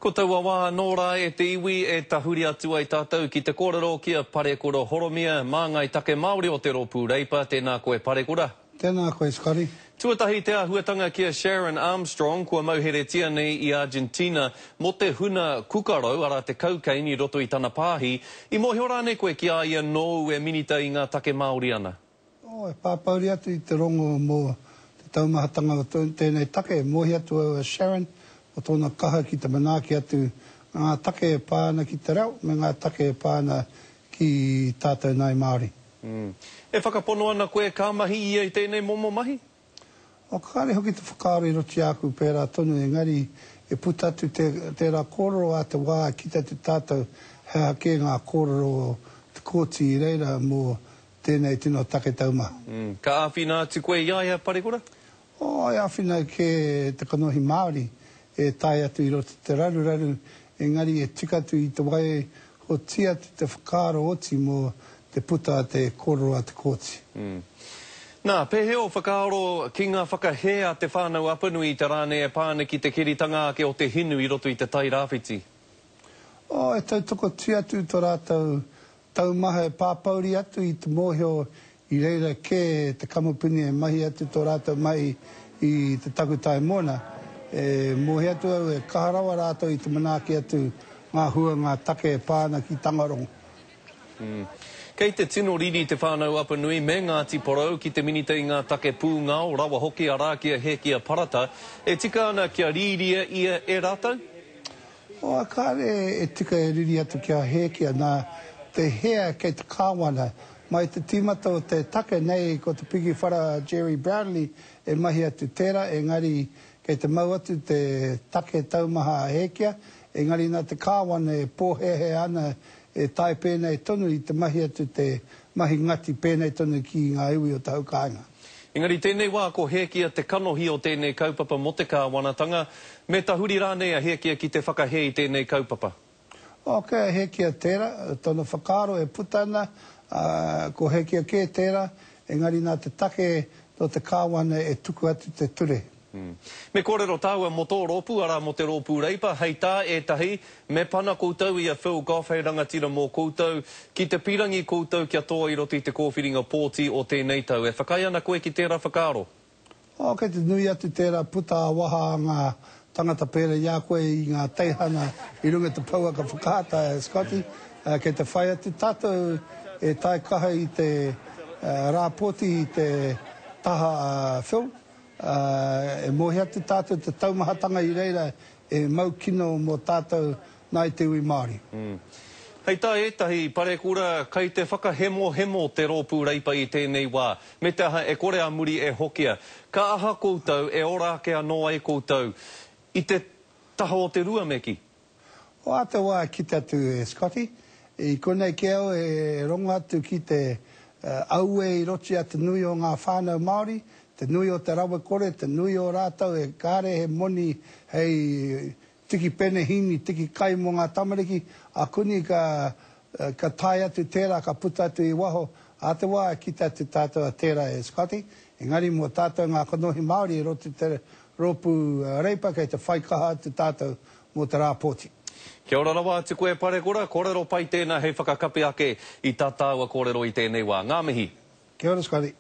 Ko taua wā anō rā e te iwi e tahuri atu ai tātou ki te kōrero ki a Parekura Horomia, māngai take Māori o te Rōpū Reipa. Tēnā koe Parekura. Tēnā koe Scotty. Tuatahi te āhuatanga ki a Sharon Armstrong kua mauheretia nei i Argentina mō te huna kukarau, arā te cocaine i roto i tana pāhi. I mōhio rānei koe ki a ia nōu e minita i ngā take Māori ana? Oh, e pāpouri atu i te rongo mō te taumahatanga o tēnei take, e mōhio atu au a Sharon mō tōna kaha ki te manaaki atu ngā take e pā ana ki te reo me ngā take e pā ana ki tātou nāi Māori. Mm. E whakapono ana koe ka mahi ia i tēnei momo mahi? Oh, kāre hoki te whakaaro i roto i a aku pērā tonu engari e puta atu te, tērā kōrero a te wā e kite atu tātou he aha kē ngā kōrero o te kōti i reira mō Tēnei tino take taumaha. Ka āwhina atu koe i a ia, Parekura? Oh, e āwhina kē te kanohi Māori e tae atu i roto te raruraru, engari e tika atu i te waihotia atu te whakaaro oti mō te puta a te kōrero a te kōti. Nā, pēhea ō whakaaro ki ngā whakahē a Te Whānau Apanui i te rā nei e pā ana ki te keritanga ake o te hinu i roto i Te Tai Rāwhiti? Oh, e tautokotia atu to rātou Taumaha e pāpouri atu i te mōhio i reira kē te kamupene e mahi atu tō rātou mahi i te takutai moana. E mōhio atu au e kaha rawa rātou i te manaaki atu ngā hua, ngā take e pā ana ki Tangarongo. Kei te tino riri Te Whānau Apanui me Ngāti Porou ki te minita i ngā take pūngao rawa hoki arā ki a Hēkia Parata. E tika ana kia rīria ia e rātou? Oa, kāre e tika e riri atu ki a Hēkia, nā te hea kei te Kāwana. Mai te tīmata o te take nei ko te piki whara a Gerry Brownlee e mahi atu tērā, engari kei te mau atu te take taumaha a Hēkia, engari nā te Kāwana e pōhēhē ana e tae pēnei tonu i te mahi atu te mahi ngati pēnei tonu ki ngā iwi o te hau kāinga. Engari tēnei wā ko Hēkia te kanohi o tēnei kaupapa mō te kāwanatanga, me tahuri rānei a Hēkia ki te whakahē i tēnei kaupapa? Ok, a Hēkia tērā, tōna whakaaro e puta ana, ā, ko Hēkia kē tērā, engari nā te take nō te kāwana e tuku atu te ture. Me kōrero tāua mō tō rōpū, arā mō te Rōpū Reipa, hei tā ētahi, me pana koutou i a Phil Goff hei rangatira mō koutou, ki te pīrangi koutou kia toa i roto i te kōwhiringa pōti o tēnei tau. E whakaae ana koe ki tērā whakaaro? Oh, kei te nui atu tērā puta ā-waha a ngā tangata pērā i a koe i ngā teihana i runga i te pouaka whakaata, Scotty. Kei te whai atu tātou e tae kaha i te rā pōti i te taha a Phil. Ā, e mōhio atu tātou te taumahatanga i reira e mau kino mō tātou nā i te iwi Māori. Hei tā ētahi parekura, kei te whakahemohemo te Rōpū Reipa i tēnei wā, me te aha e kore a muri e hokia. Ka aha koutou e ora ake anō ai koutou i te taha o te rua me kī? Ā te wā e kite atu e Scotty, i konei kē au e rongo atu ki te aue i roto i a te nui o ngā whānau Māori, te nui o te rawekore, te nui o rātou e kāre he moni hei tiki penehīni, tiki kai mō ngā tamariki, a kuni ka ka tae atu tērā ka puta atu i waho, ā te wā e kite atu tātou a tērā e Scotty, engari mō tātou ngā kanohi Māori i roto i te rōpū Reipa kei te whai kaha atu tātou mō te rā pōti. Kia ora rawa atu koe Parekura, kōrero pai tēnā hei whakakapi ake i tā tāua kōrero i tēnei wā. Ngā mihi. Kia ora Scotty.